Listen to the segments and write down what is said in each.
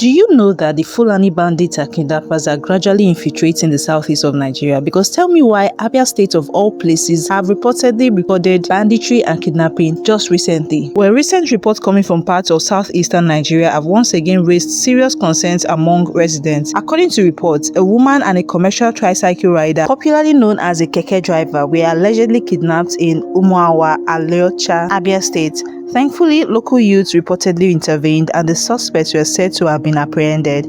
Do you know that the Fulani bandits and kidnappers are gradually infiltrating the southeast of Nigeria? Because tell me why Abia State of all places have reportedly recorded banditry and kidnapping just recently. Well, recent reports coming from parts of southeastern Nigeria have once again raised serious concerns among residents. According to reports, a woman and a commercial tricycle rider, popularly known as a keke driver, were allegedly kidnapped in Umuawa Alaocha, Abia State. Thankfully, local youths reportedly intervened and the suspects were said to have been apprehended.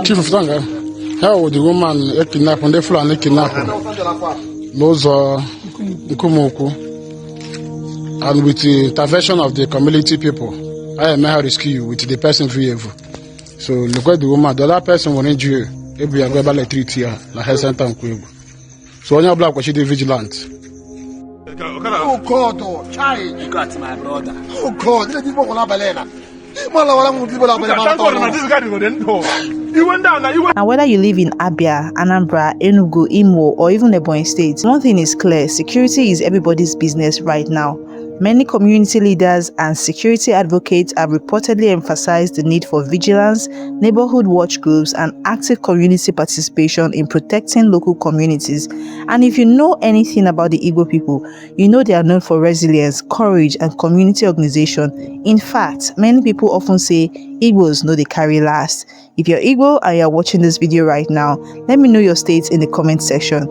Chief of Tanga, how would the woman kidnap and the Fulani kidnapping? Those are Nkumuku, and with the intervention of the community people, I may rescue you with the person vehicle. So look at the woman, the other person will injure you. If we are going to treat you, like health center. So on your block, she did vigilante. Oh God, oh child! You got my brother. Oh God, let people go balena. Now, whether you live in Abia, Anambra, Enugu, Imo, or even Ebonyi State, one thing is clear: security is everybody's business right now. Many community leaders and security advocates have reportedly emphasized the need for vigilance, neighborhood watch groups, and active community participation in protecting local communities. And if you know anything about the Igbo people, you know they are known for resilience, courage, and community organization. In fact, many people often say Igbos know they carry last. If you're Igbo and you're watching this video right now, let me know your state in the comment section.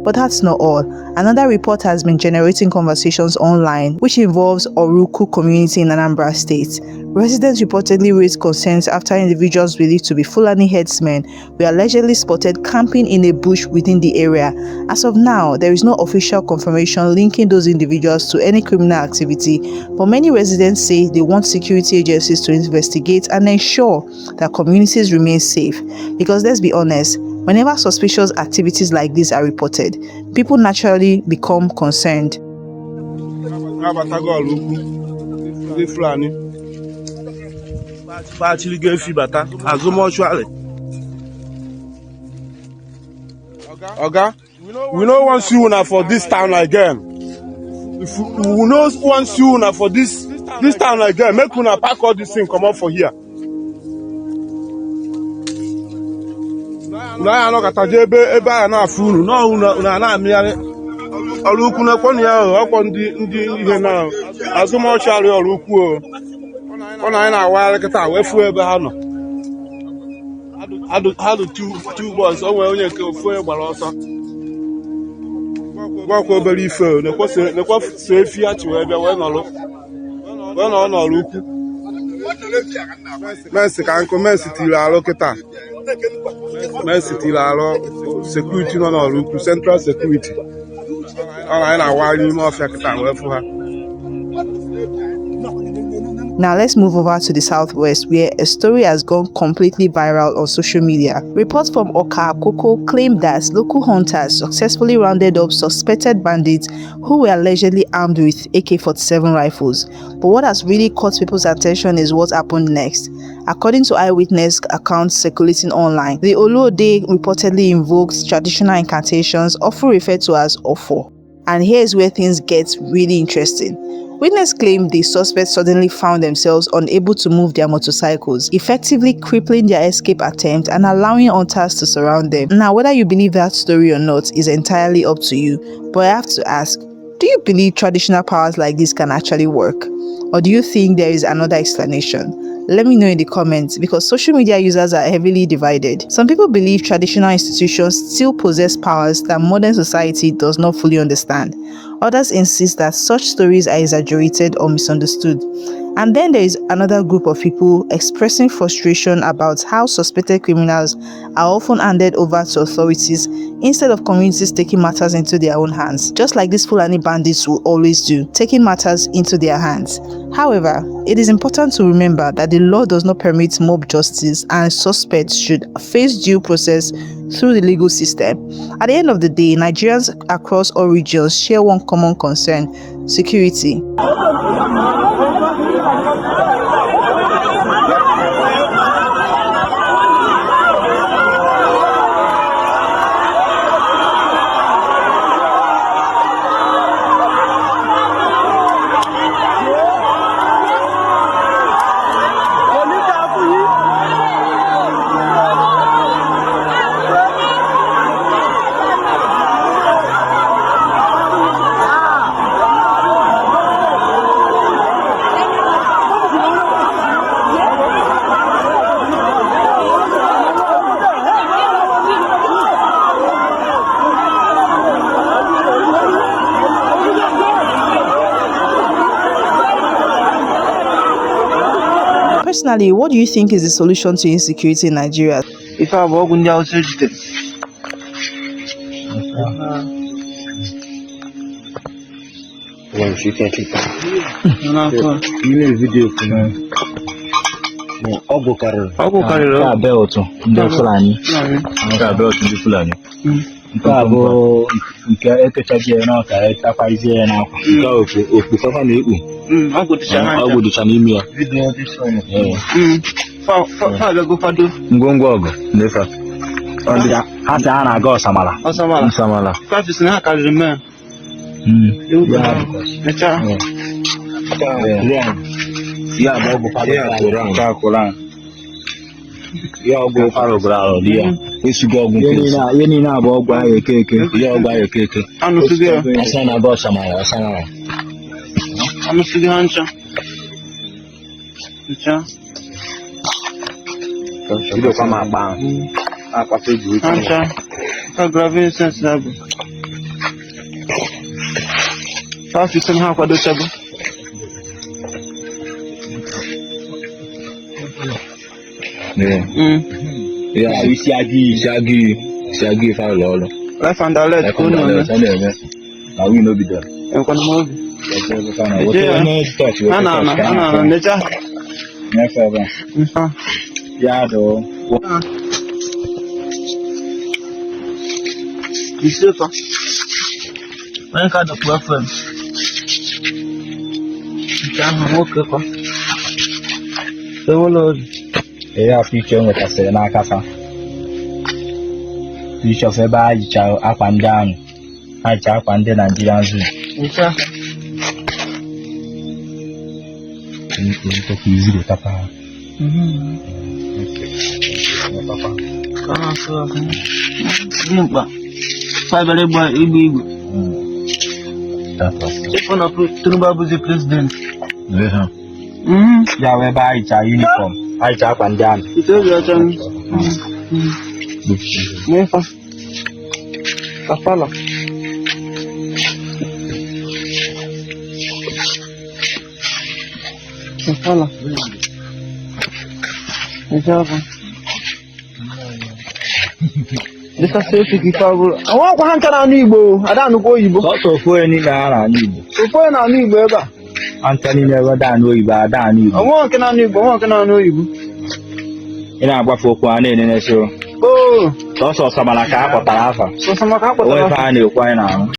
But that's not all. Another report has been generating conversations online, which involves Oraukwu Community in Anambra State. Residents reportedly raised concerns after individuals believed to be Fulani herdsmen were allegedly spotted camping in a bush within the area. As of now, there is no official confirmation linking those individuals to any criminal activity, but many residents say they want security agencies to investigate and ensure that communities remain safe. Because let's be honest, whenever suspicious activities like this are reported, people naturally become concerned. Oga, we no want you now for this town again. If we no want you now for this town again, make una pack all this thing come up for here. Na no kata ebe na afunu no na amiare Oraukwu na kwonu ya okwo ndi ihe na azumocha ari Oraukwu o ona na aware kata wefu ebe ha no had two boys onye nke ofu gbara ọsọ gwakwa obere ife nekwa so efi achi wee bịa wee nọrọ Oraukwu Messi ka nkụ Messi tiri alụ kịta Messi tiri alụ security nọ n'Oraukwu Central Security Now let's move over to the southwest, where a story has gone completely viral on social media. Reports from Oraukwu claim that local hunters successfully rounded up suspected bandits who were allegedly armed with AK-47 rifles. But what has really caught people's attention is what happened next. According to eyewitness accounts circulating online, the Oluode reportedly invoked traditional incantations often referred to as Ofo. And here's where things get really interesting. Witnesses claim the suspects suddenly found themselves unable to move their motorcycles, effectively crippling their escape attempt and allowing hunters to surround them. Now, whether you believe that story or not is entirely up to you, but I have to ask, do you believe traditional powers like this can actually work? Or do you think there is another explanation? Let me know in the comments, because social media users are heavily divided. Some people believe traditional institutions still possess powers that modern society does not fully understand. Others insist that such stories are exaggerated or misunderstood. And then there is another group of people expressing frustration about how suspected criminals are often handed over to authorities instead of communities taking matters into their own hands, just like these Fulani bandits will always do, taking matters into their hands. However, it is important to remember that the law does not permit mob justice and suspects should face due process through the legal system. At the end of the day, Nigerians across all regions share one common concern: security. Personally, what do you think is the solution to insecurity in Nigeria? If I walk on the outside, Well, she can't keep video for me. Ogo carry. Abia otu ndị Fulani. Abia otu ndị Fulani. Nke a bụ nke ekechaghị na ka etafaizie ya n'akwa. Nke a okpu fafa na-ekpu. Ọgwụ dịcha n'ime ya. Ngwongwo ọgụ n'efa. Ha sị ha na-aga Ọsamala. Ọsamala. Practice na akarịrị mee. Ya bụ ọgwụ Quran. Ya ọgwụ Quran dị ya. Esugo ọgwụ nke ihe niile abụ ọgwụ ahụ eke. Ya ọgwụ ahụ eke. Asa na-aga Ọsamala. Anụsịghị ha ncha. Bidokwa ma agba akpata eji uche. Ncha. Ka gravity sense na bụ. Practice ha kwadochago. Yeah, we Siagi fa lolo. Life and alert ko no. Na we no be there. E ko no mo bi. Na necha. Nefa ba. Ya do. Isefa. When ka do FM. Jangan mo ke ko. Sewolo. Ya picture nwetasịrị n'aka fa. Picture of ebe a jicha akwa ndị ahụ. Ha jicha akwa ndị Nigerian Zoo. Ncha. Nko kuzile tapa. Kana so. Nimba. Fabele boy igbo. Tapa. Ona Tinubu bụ the president. Ya webe a jicha uniform. I tap and down. It's over, John. Nefa. Kafala. Nefa. Dịsasị efik ife ọbụla. Ọnwa ọkwa ha ncha na-anụ Igbo, ada anụkwa oyibo. Sọsọ ofu onye niile ha na-anụ Igbo. Ofu onye na-anụ Igbo ebe a. Ha ncha niile ebe ada anụ oyibo, ada anụ Igbo. Ọnwa nke na-anụ Igbo, ọnwa nke na-anụ oyibo. Ị na-agbafe okwu a na-enenesi o. Oo. Sọsọ ọsamara ka a kpọtara afa. Sọsọ maka ha kpọtara Onwe ife a na-ekwu anyị na-ahụ.